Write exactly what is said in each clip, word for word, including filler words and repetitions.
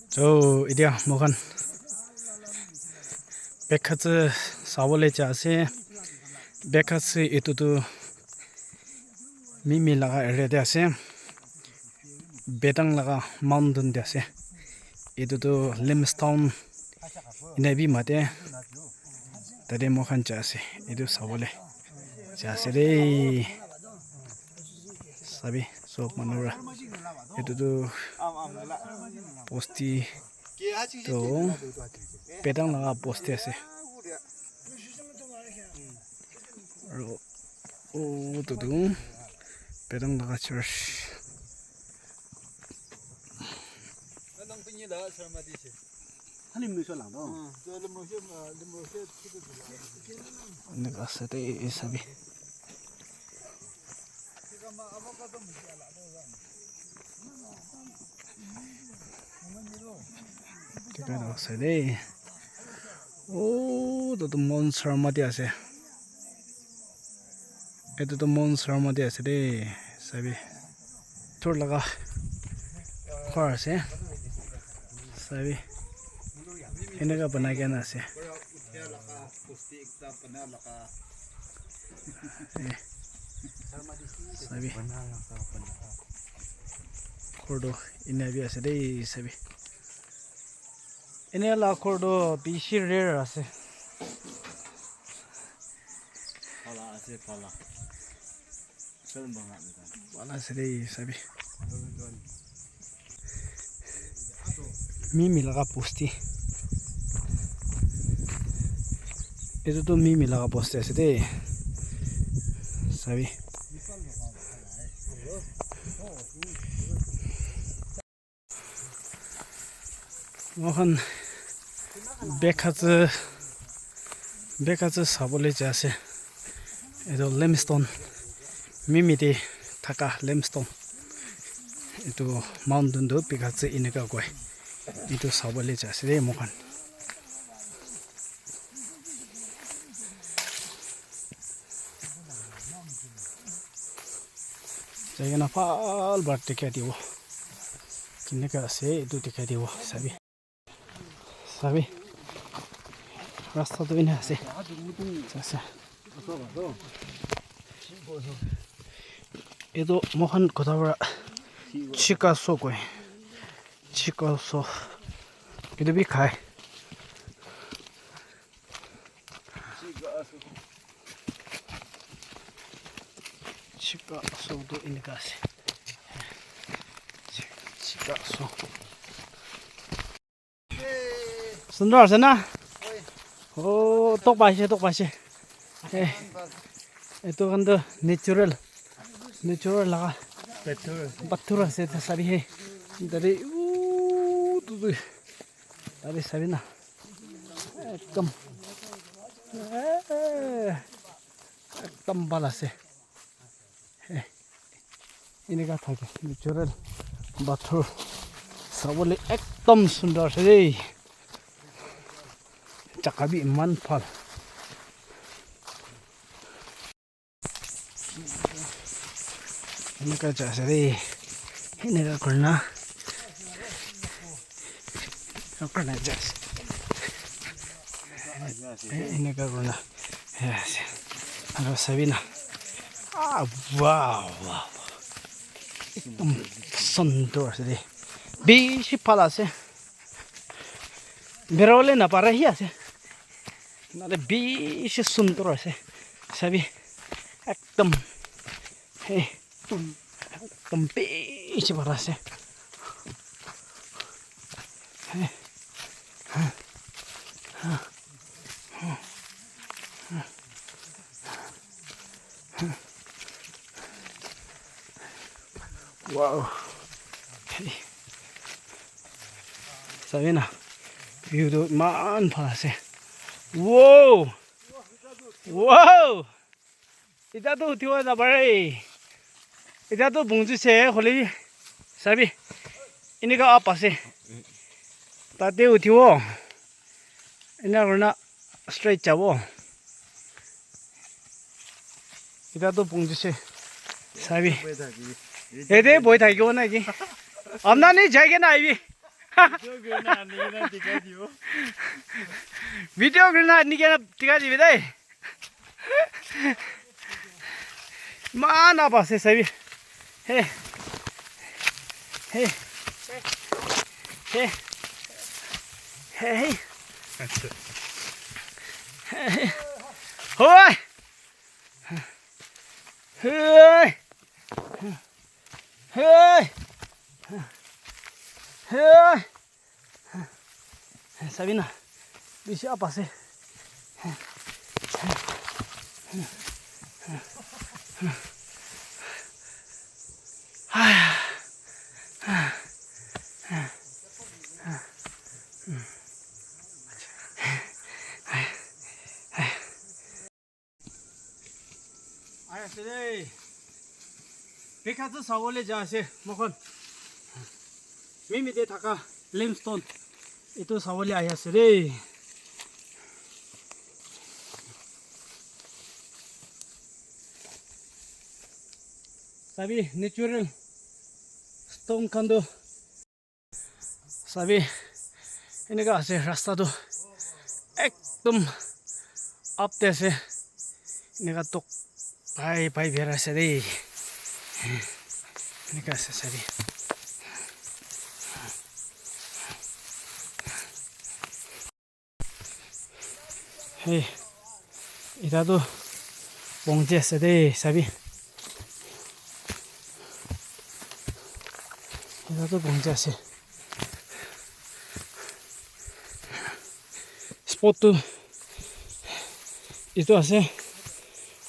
So, etia moikhan Bekhatse sabole ja ase. Bekhatse etu tu Mimi laga area te ase. Betang laga mountain te ase. Etu tu limestone ena bi mate. Tate moikhan ja ase. Etu sabole ja ase de. Sabi, sob manu para. Etu tu bosti. To, Betang laga bosti ase. Aro, oh, to tu, Betang laga church. Eneka ase de, sabi. Kika ase de. Oh, to tu Mount Saramati ase. Etu tu Mount Saramati ase de, sabi. Thor laga ghor ase. Sabi. Eneka banai kena ase. Eh. Sabi. Ghor tu ena bi ase de, sabi. Ene la ghor tu bishi rare ase. Phala ase, phala. Bana ase de, sabi. Mimi laga bosti. Etu tu Mimi laga bosti ase de. Sabi. Moikhan Bekhatse, Bekhatse sabole ja ase. Etu limestone, Mimi te thaka limestone. Etu mountain tu Bekhatse eneka koi. Etu sabole ja ase de moikhan. Jai kena bhal para dikhai dibo. Kenika ase etu dikhai dibo, sabi. Sabi. Rasta tu ena ase. Ase. Etu moikhan kotha para chika so koi. Chika so. Etu bi khai. Chika so tu enika ase. Chika so. Sundor ase na? Oh, tok paise, tok paise. Eh, etu khan tu natural, natural laga pathor ase, sabi he. Tate, uh, tu, tu. Tate sabi na. Ekdom. Eh, ekdom bhal ase. Eh, eneka thake. Natural pathor. Sabole ekdom sundor ase dei. Jaka bi eman bhal. Eneka ja ase de. Eneka kurina. Eneka kurina ja ase. Eh, eneka kurina. Ya ase. Aro sabi na. Ah, wow, wow. Ekdom sundor ase de. Bishi bhal ase. Berabole napare hi ase. Nale bishi sundor ase. Sabi. Ekdom. Hey. Ekdom bishi bhal ase. Hey. Wow. Hey. Sabi na. View tu eman bhal ase. Wow. Wow. Ita tu uthibo napare. Ita tu bungji se hoile bi sabi. Enika up ase. Tate uthibo. Ena kurina straight jabo. Ita tu bungji se. Sabi. Ete bohi thakibo na ki? Amna ni jai kena aibi. Video kuri na ani kena dikhai dibo dei. Iman up ase sabi. Hey. Hey. Hey. Hey. Hey. Hey. Hoi. Hey. Hey. Hey. Sabi na, bishi up ase. Ahi ase dei. Bika tu sabole ja ase, mokon. Mimi de thaka limestone. Itu sabole ahi ase dei. Sabi natural stone khan tu. Sabi, eneka ase rasta tu ekdom up te ase. Eneka tok pai pai bera ase dei. Eneka ase sabi. Hey, ita tu bongji ase de, sabi. Ita tu bongji ase. Spot tu itu ase,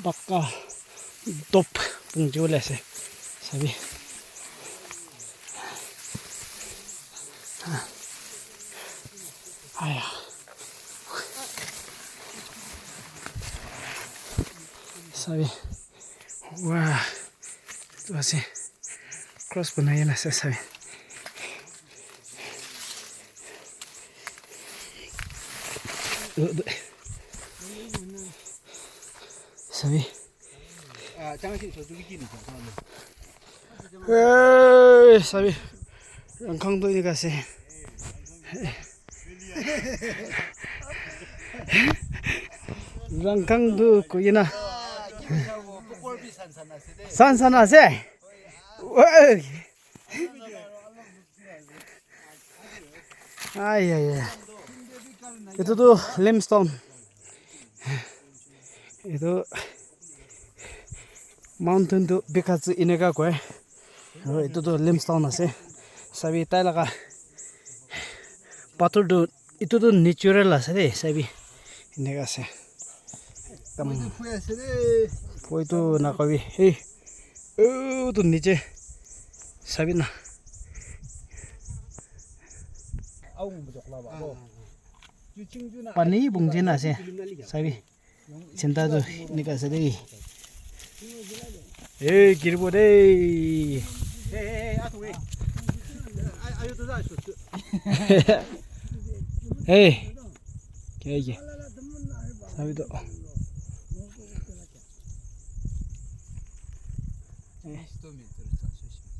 bakka top bongji bole ase, sabi. Aya. Sabi. Wah. Itu ase. Cross banai na ase, sabi. Sabi. Eh, sabi. Rangkang tu eneka ase. Rangkang tu koina. San san ase. Oi. Ai, ai, ai. Itu tu limestone. Itu mountain tu bikatsu eneka koi. Aru itu tu limestone ase. Sabi tai laga pathor tu itu tu natural ase de, sabi. Eneka ase. Ekdam. Poi tu nakobi. Hey. Oh, tu niche. Sabi na. Pani bungji na ase. Sabi. Chinta tu nika ase de. Eh, giribo de. Hey. Kya ye? Sabi to. Eh.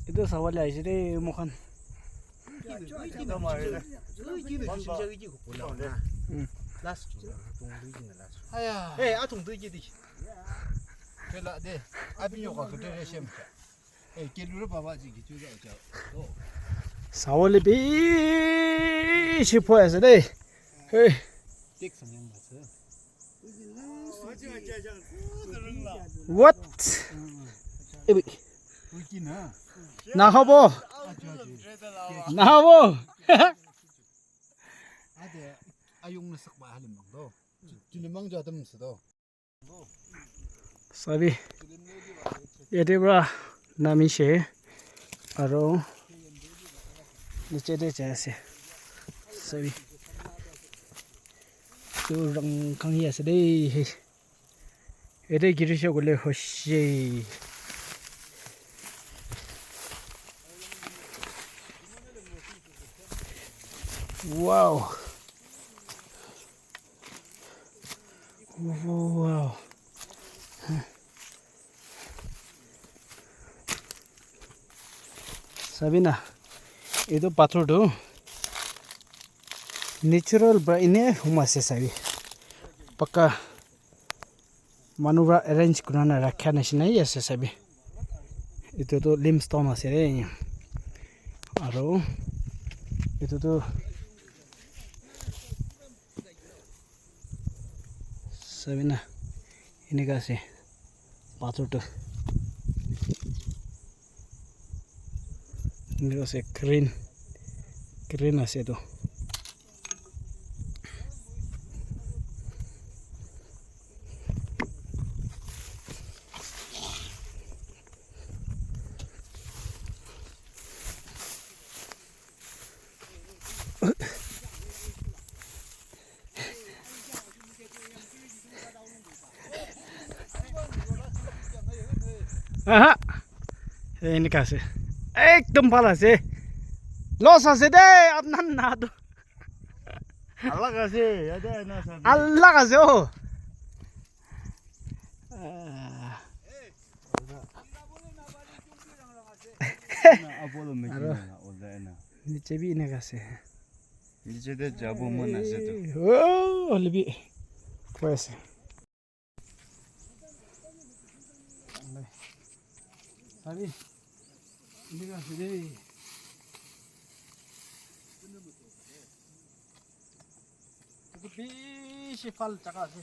Itu sabole aise de mokhan. Sabole bishi phoi ase de. Hey. What? Ebi. Nahabo. Nahabo. Sabi. Yate pra namishe. Aro niche te jai ase. Sabi. Tu rang kang hi ase de. Yate girise koile hoise. Wow. Wow. Sabi na, etu pathor tu Natural pra ine hum ase sabi. Paka manu pra arrange kurina rakha nishina hi ase sabi. Etu tu limestone ase de. Aro etu tu sabi na enika ase pathor tu. Enika ase green, green ase etu. Aha. Eh, enika ase. Ekdom bhal ase. Loss ase de, apnar na tu. Alag ase, yate aina sabi. Alag ase, oh. Ah. Na Apollo meki Aro. Na, oza na. Niche bi enika ase. Niche te jabo mon ase to. Eh, oh, hoile bi koi ase. Sabi, enika ase de. Etu bishi bhal jaga ase.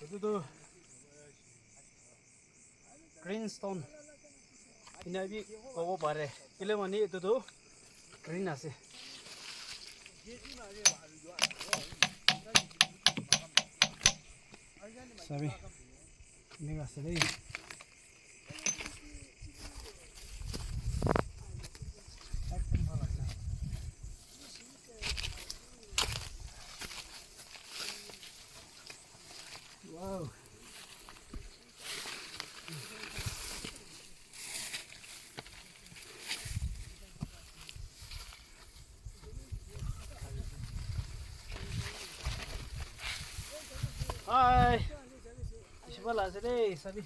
Etu tu greenstone ena bi kobo pare. Kile mane etu tu green ase. Sabi, enika ase de. Wow. Hi. Bishi bhal ase de, sabi.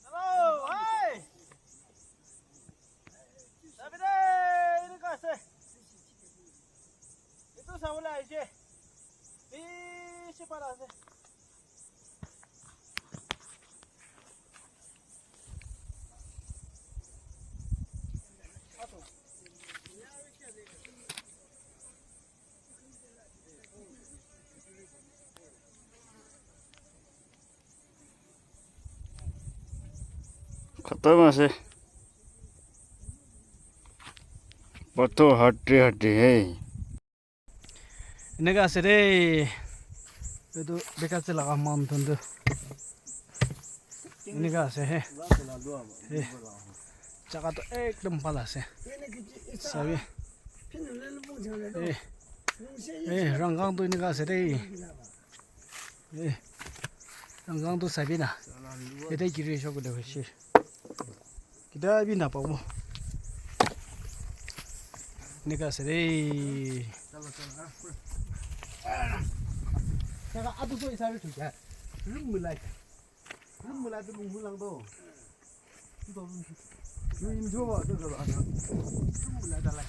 Hello, hi. Sabide, etu ka ase? Etu sabole ahise. Bishi bhal ase. Khatam ase. Pathor hatti hatti hai. Enika ase de. Etu Bekasi laga mountain tu. Enika ase he. He. Jaga tu ekdom bhal ase. Sabi. He. He, Rangkang tu enika ase de. Eh, Rangkang tu sabi na. Yate giri shop de hoise. Kita bi na pabo. Enika ase de. Saka atu so isabi tu ya. Room mulai. Room mulai tu room mulang tu. Room jo ba tu. Room mulai da la.